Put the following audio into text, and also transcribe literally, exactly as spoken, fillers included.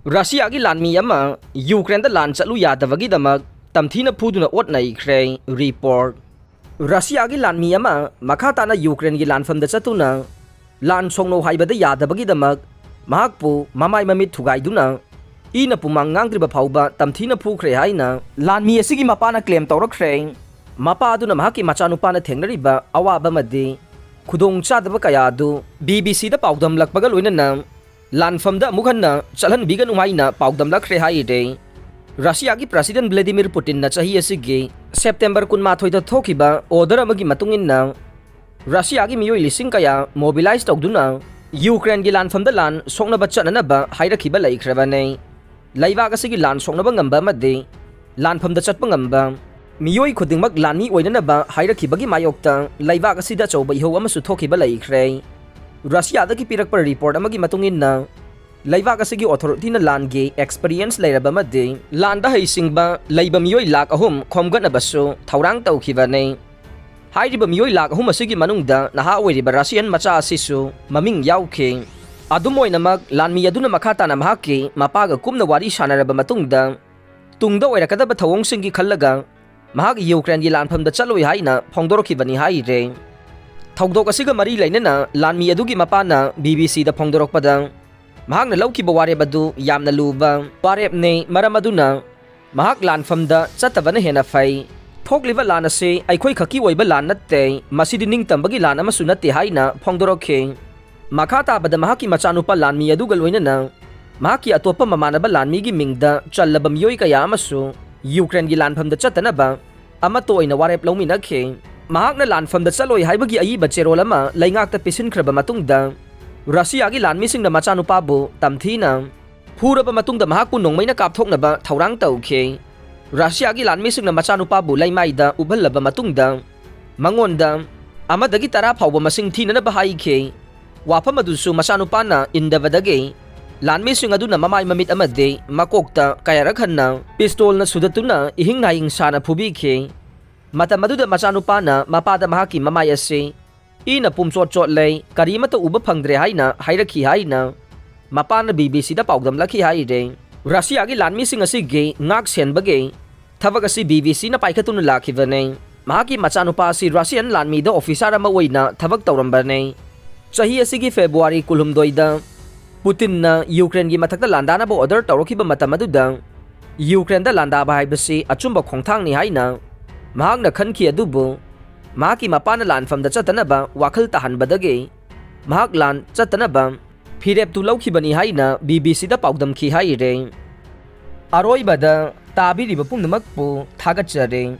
ꯔꯁꯤꯌꯥꯒꯤ ꯂꯥꯟꯃꯤ ꯑꯃ ꯌꯨꯀ꯭ꯔꯦꯟꯗ ꯂꯥꯟ ꯆꯠꯂꯨ ꯌꯥꯗꯕꯒꯤꯗꯃꯛ ꯇꯝꯊꯤꯅ ꯐꯨꯗꯨꯅ ꯑꯣꯠ ꯅꯩꯈ꯭ꯔꯦ꯫ ꯔꯤꯄꯣꯔꯠ꯫ ꯔꯁꯤꯌꯥꯒꯤ ꯂꯥꯟꯃꯤ ꯑꯃ ꯃꯈꯥ ꯇꯥꯅ ꯌꯨꯀ꯭ꯔꯦꯟꯒꯤ ꯂꯥꯟꯐꯝꯗ ꯆꯠꯇꯨꯅ ꯂꯥꯟ ꯁꯣꯛꯅꯧ ꯍꯥꯏꯕꯗ ꯌꯥꯗꯕꯒꯤꯗꯃꯛ ꯃꯍꯥꯛꯄꯨ ꯃꯃꯥꯏ ꯃꯃꯤꯠ ꯊꯨꯒꯥꯏꯗꯨꯅ ꯏꯅ ꯄꯨꯃꯥꯡ ꯉꯥꯡꯗ꯭ꯔꯤꯕ ꯐꯥꯎꯕ ꯇꯝꯊꯤꯅ ꯐꯨꯈ꯭ꯔꯦ ꯍꯥꯏꯅ ꯂꯥꯟꯃꯤ ꯑꯁꯤꯒꯤ ꯃꯄꯥꯅ ꯀ꯭ꯂꯦꯝ ꯇꯧꯔꯛꯈ꯭ꯔꯦ꯫ ꯃꯄꯥ ꯑꯗꯨꯅ ꯃꯍꯥꯛꯀꯤ ꯃꯆꯥꯅꯨꯄꯥꯅ ꯊꯦꯡꯅꯔꯤꯕ ꯑꯋꯥꯕ ꯑꯃꯗꯤ ꯈꯨꯗꯣꯡꯆꯥꯗꯕ ꯀꯌꯥ ꯑꯗꯨ ꯕꯤ ꯕꯤ ꯁꯤꯗ ꯄꯥꯎꯗꯝꯂꯛꯄꯒ ꯂꯣꯏꯅꯅ ꯂꯥꯟꯐꯝꯗ ꯑꯃꯨꯛ ꯍꯟꯅ ꯆꯠꯍꯟꯕꯤꯒꯅꯨ ꯍꯥꯏꯅ ꯄꯥꯎꯗꯝꯂꯛꯈ꯭ꯔꯦ ꯍꯥꯏꯔꯦ꯫ ꯔꯁꯤꯌꯥꯒꯤ ꯄ꯭ꯔꯁꯤꯗꯦꯟ ꯚ꯭ꯂꯦꯗꯤꯃꯤꯔ ꯄꯨꯇꯤꯟꯅ ꯆꯍꯤ ꯑꯁꯤꯒꯤ ꯁꯦꯞꯇꯦꯝꯕꯔ ꯀꯨꯟꯃꯥꯊꯣꯏꯗ ꯊꯣꯛꯈꯤꯕ ꯑꯣꯔꯗꯔ ꯑꯃꯒꯤ ꯃꯇꯨꯡ ꯏꯟꯅ ꯔꯁꯤꯌꯥꯒꯤ ꯃꯤꯑꯣꯏ ꯂꯤꯁꯤꯡ ꯀꯌꯥ ꯃꯣꯕꯤꯂꯥꯏꯖ ꯇꯧꯗꯨꯅ ꯌꯨꯀ꯭ꯔꯦꯟꯒꯤ ꯂꯥꯟꯐꯝꯗ ꯂꯥꯟ ꯁꯣꯛꯅꯕ ꯆꯠꯅꯅꯕ ꯍꯥꯏꯔꯛꯈꯤꯕ ꯂꯩꯈ꯭ꯔꯕꯅꯤ꯫ ꯂꯩꯕꯥꯛ ꯑꯁꯤꯒꯤ ꯂꯥꯟ ꯁꯣꯛꯅꯕ ꯉꯝꯕ ꯑꯃꯗꯤ ꯂꯥꯟꯐꯝꯗ ꯆꯠꯄ ꯉꯝꯕ ꯃꯤꯑꯣꯏ ꯈꯨꯗꯤꯡꯃꯛ ꯂꯥꯟꯃꯤ ꯑꯣꯏꯅꯅꯕ ꯍꯥꯏꯔꯛꯈꯤꯕꯒꯤ ꯃꯥꯌꯣꯛꯇ ꯂꯩꯕꯥꯛ ꯑꯁꯤꯗ ꯑꯆꯧꯕ ꯏꯍꯧ ꯑꯃꯁꯨ ꯊꯣꯛꯈꯤꯕ ꯂꯩꯈ꯭ꯔꯦ꯫ ꯔꯁꯤꯌꯥꯗꯒꯤ ꯄꯤꯔꯛꯄ ꯔꯤꯄꯣꯔꯠ ꯑꯃꯒꯤ ꯃꯇꯨꯡ ꯏꯟꯅ, ꯂꯩꯕꯥꯛ ꯑꯁꯤꯒꯤ ꯑꯣꯊꯣꯔꯤꯇꯤꯅ ꯂꯥꯟꯒꯤ ꯑꯦꯛꯁꯄꯤꯔꯤꯌꯦꯟꯁ ꯂꯩꯔꯕ ꯑꯃꯗꯤ ꯂꯥꯟꯗ ꯍꯩꯁꯤꯡꯕ ꯂꯩꯕ ꯃꯤꯑꯣꯏ ꯂꯥꯈ ꯑꯍꯨꯝ ꯈꯣꯝꯒꯠꯅꯕꯁꯨ ꯊꯧꯔꯥꯡ ꯇꯧꯈꯤꯕꯅꯤ꯫ ꯍꯥꯏꯔꯤꯕ ꯃꯤꯑꯣꯏ ꯂꯥꯈ ꯑꯍꯨꯝ ꯑꯁꯤꯒꯤ ꯃꯅꯨꯡꯗ ꯅꯍꯥ ꯑꯣꯏꯔꯤꯕ ꯔꯁꯤꯌꯟ ꯃꯆꯥ ꯑꯁꯤꯁꯨ ꯃꯃꯤꯡ ꯌꯥꯎꯈꯤ꯫ ꯑꯗꯨꯝ ꯑꯣꯏꯅꯃꯛ, ꯂꯥꯟꯃꯤ ꯑꯗꯨꯅ ꯃꯈꯥ ꯇꯥꯅ ꯃꯍꯥꯛꯀꯤ ꯃꯄꯥꯒ ꯀꯨꯞꯅ ꯋꯥꯔꯤ ꯁꯥꯟꯅꯔꯕ ꯃꯇꯨꯡꯗ, ꯇꯨꯡꯗ ꯑꯣꯏꯔꯛꯀꯗꯕ ꯊꯧꯑꯣꯡꯁꯤꯡꯒꯤ ꯈꯜꯂꯒ ꯃꯍꯥꯛ ꯌꯨꯀ꯭ꯔꯦꯟꯒꯤ ꯂꯥꯟꯐꯝꯗ ꯆꯠꯂꯣꯏ ꯍꯥꯏꯅ ꯐꯣꯡꯗꯣꯔꯛꯈꯤꯕꯅꯤ ꯍꯥꯏꯔꯦ꯫ ꯊꯧꯗꯣꯛ ꯑꯁꯤꯒ ꯃꯔꯤ ꯂꯩꯅꯅ ꯂꯥꯟꯃꯤ ꯑꯗꯨꯒꯤ ꯃꯄꯥꯅ ꯕꯤ ꯕꯤ ꯁꯤꯗ ꯐꯣꯡꯗꯣꯔꯛꯄꯗ, ꯃꯍꯥꯛꯅ ꯂꯧꯈꯤꯕ ꯋꯥꯔꯦꯞ ꯑꯗꯨ ꯌꯥꯝꯅ ꯂꯨꯕ ꯋꯥꯔꯦꯞꯅꯤ, ꯃꯔꯝ ꯑꯗꯨꯅ ꯃꯍꯥꯛ ꯂꯥꯟꯐꯝꯗ ꯆꯠꯇꯕꯅ ꯍꯦꯟꯅ ꯐꯩ꯫ ꯊꯣꯛꯂꯤꯕ ꯂꯥꯟ ꯑꯁꯤ ꯑꯩꯈꯣꯏ ꯈꯛꯀꯤ ꯑꯣꯏꯕ ꯂꯥꯟ ꯅꯠꯇꯦ, ꯃꯁꯤꯗꯤ ꯅꯤꯡꯇꯝꯕꯒꯤ ꯂꯥꯟ ꯑꯃꯁꯨ ꯅꯠꯇꯦ ꯍꯥꯏꯅ ꯐꯣꯡꯗꯣꯔꯛꯈꯤ꯫ ꯃꯈꯥ ꯇꯥꯕꯗ ꯃꯍꯥꯛꯀꯤ ꯃꯆꯥꯅꯨꯄꯥ ꯂꯥꯟꯃꯤ ꯑꯗꯨꯒ ꯂꯣꯏꯅꯅ ꯃꯍꯥꯛꯀꯤ ꯑꯇꯣꯞꯄ ꯃꯃꯥꯟꯅꯕ ꯂꯥꯟꯃꯤꯒꯤ ꯃꯤꯡꯗ ꯆꯜꯂꯕ ꯃꯤꯑꯣꯏ ꯀꯌꯥ ꯑꯃꯁꯨ ꯌꯨꯀ꯭ꯔꯦꯟꯒꯤ ꯂꯥꯟꯐꯝꯗ ꯆꯠꯇꯅꯕ ꯑꯃꯠꯇ ꯑꯣꯏꯅ ꯋꯥꯔꯦꯞ ꯂꯧꯃꯤꯟꯅꯈꯤ꯫ ꯃꯍꯥꯛꯅ ꯂꯥꯟꯐꯝꯗ ꯆꯠꯂꯣꯏ ꯍꯥꯏꯕꯒꯤ ꯑꯏꯕ ꯆꯦꯔꯣꯜ ꯑꯃ ꯂꯩꯉꯥꯛꯇ ꯄꯤꯁꯤꯟꯈ꯭ꯔꯕ ꯃꯇꯨꯡꯗ, ꯔꯁꯤꯌꯥꯒꯤ ꯂꯥꯟꯃꯤꯁꯤꯡꯅ ꯃꯆꯥꯅꯨꯄꯥꯕꯨ ꯇꯝꯊꯤꯅ ꯐꯨꯔꯕ ꯃꯇꯨꯡꯗ ꯃꯍꯥꯛꯄꯨ ꯅꯣꯡꯃꯩꯅ ꯀꯥꯞꯊꯣꯛꯅꯕ ꯊꯧꯔꯥꯡ ꯇꯧꯈꯤ꯫ ꯔꯁꯤꯌꯥꯒꯤ ꯂꯥꯟꯃꯤꯁꯤꯡꯅ ꯃꯆꯥꯅꯨꯄꯥꯕꯨ ꯂꯩꯃꯥꯏꯗ ꯎꯞꯍꯜꯂꯕ ꯃꯇꯨꯡꯗ, ꯃꯉꯣꯟꯗ ꯑꯃꯗꯒꯤ ꯇꯔꯥ ꯐꯥꯎꯕ ꯃꯁꯤꯡ ꯊꯤꯅꯅꯕ ꯍꯥꯏꯈꯤ꯫ ꯋꯥꯐꯝ ꯑꯗꯨꯁꯨ ꯃꯆꯥꯅꯨꯄꯥꯅ ꯏꯟꯗꯕꯗꯒꯤ, ꯂꯥꯟꯃꯤꯁꯤꯡ ꯑꯗꯨꯅ ꯃꯃꯥꯏ ꯃꯃꯤꯠ ꯑꯃꯗꯤ ꯃꯀꯣꯛꯇ ꯀꯌꯥꯔꯛ ꯍꯟꯅ ꯄꯤꯁꯇꯣꯜꯅ ꯁꯨꯗꯠꯇꯨꯅ ꯏꯍꯤꯡ ꯅꯥꯍꯤꯡ ꯁꯥꯅ ꯐꯨꯕꯤꯈꯤ꯫ ꯃꯇꯝ ꯑꯗꯨꯗ ꯃꯆꯥꯅꯨꯄꯥꯅ ꯃꯄꯥꯗ ꯃꯍꯥꯛꯀꯤ ꯃꯃꯥꯏ ꯑꯁꯤ ꯏꯅ ꯄꯨꯝꯆꯣꯠ ꯆꯣꯠꯂꯦ, ꯀꯔꯤꯃꯠꯇ ꯎꯕ ꯐꯪꯗ꯭ꯔꯦ ꯍꯥꯏꯅ ꯍꯥꯏꯔꯛꯈꯤ ꯍꯥꯏꯅ ꯃꯄꯥꯅ ꯕꯤ ꯕꯤ ꯁꯤꯗ ꯄꯥꯎꯗꯝꯂꯛꯈꯤ ꯍꯥꯏꯔꯦ꯫ ꯔꯁꯤꯌꯥꯒꯤ ꯂꯥꯟꯃꯤꯁꯤꯡ ꯑꯁꯤꯒꯤ ꯉꯥꯛ ꯁꯦꯟꯕꯒꯤ ꯊꯕꯛ ꯑꯁꯤ ꯕꯤ ꯕꯤ ꯁꯤꯅ ꯄꯥꯏꯈꯠꯇꯨꯅ ꯂꯥꯛꯈꯤꯕꯅꯤ꯫ ꯃꯍꯥꯛꯀꯤ ꯃꯆꯥꯅꯨꯄꯥ ꯑꯁꯤ ꯔꯁꯤꯌꯥꯟ ꯂꯥꯟꯃꯤꯗ ꯑꯣꯐꯤꯁꯥꯔ ꯑꯃ ꯑꯣꯏꯅ ꯊꯕꯛ ꯇꯧꯔꯝꯕꯅꯤ꯫ ꯆꯍꯤ ꯑꯁꯤꯒꯤ ꯐꯦꯕ꯭ꯔꯨꯋꯥꯔꯤ ꯀꯨꯟꯍꯨꯝꯗꯣꯏꯗ ꯄꯨꯇꯤꯟꯅ ꯌꯨꯀ꯭ꯔꯦꯟꯒꯤ ꯃꯊꯛꯇ ꯂꯥꯟꯗꯥꯅꯕ ꯑꯣꯔꯗꯔ ꯇꯧꯔꯛꯈꯤꯕ ꯃꯇꯝ ꯑꯗꯨꯗ ꯌꯨꯀ꯭ꯔꯦꯟꯗ ꯂꯥꯟꯗꯥꯕ ꯍꯥꯏꯕꯁꯤ ꯑꯆꯨꯝꯕ ꯈꯣꯡꯊꯥꯡꯅꯤ ꯍꯥꯏꯅ ꯃꯍꯥꯛꯅ ꯈꯟꯈꯤ, ꯑꯗꯨꯕꯨ ꯃꯍꯥꯛꯀꯤ ꯃꯄꯥꯅ ꯂꯥꯟꯐꯝꯗ ꯆꯠꯇꯅꯕ ꯋꯥꯈꯜ ꯇꯥꯍꯟꯕꯗꯒꯤ ꯃꯍꯥꯛ ꯂꯥꯟ ꯆꯠꯇꯅꯕ ꯐꯤꯔꯦꯞꯇꯨ ꯂꯧꯈꯤꯕꯅꯤ ꯍꯥꯏꯅ ꯕꯤ ꯕꯤ ꯁꯤꯗ ꯄꯥꯎꯗꯝꯈꯤ ꯍꯥꯏꯔꯦ꯫ ꯑꯔꯣꯏꯕꯗ ꯇꯥꯕꯤꯔꯤꯕ ꯄꯨꯝꯅꯃꯛꯄꯨ ꯊꯥꯒꯠꯆꯔꯤ꯫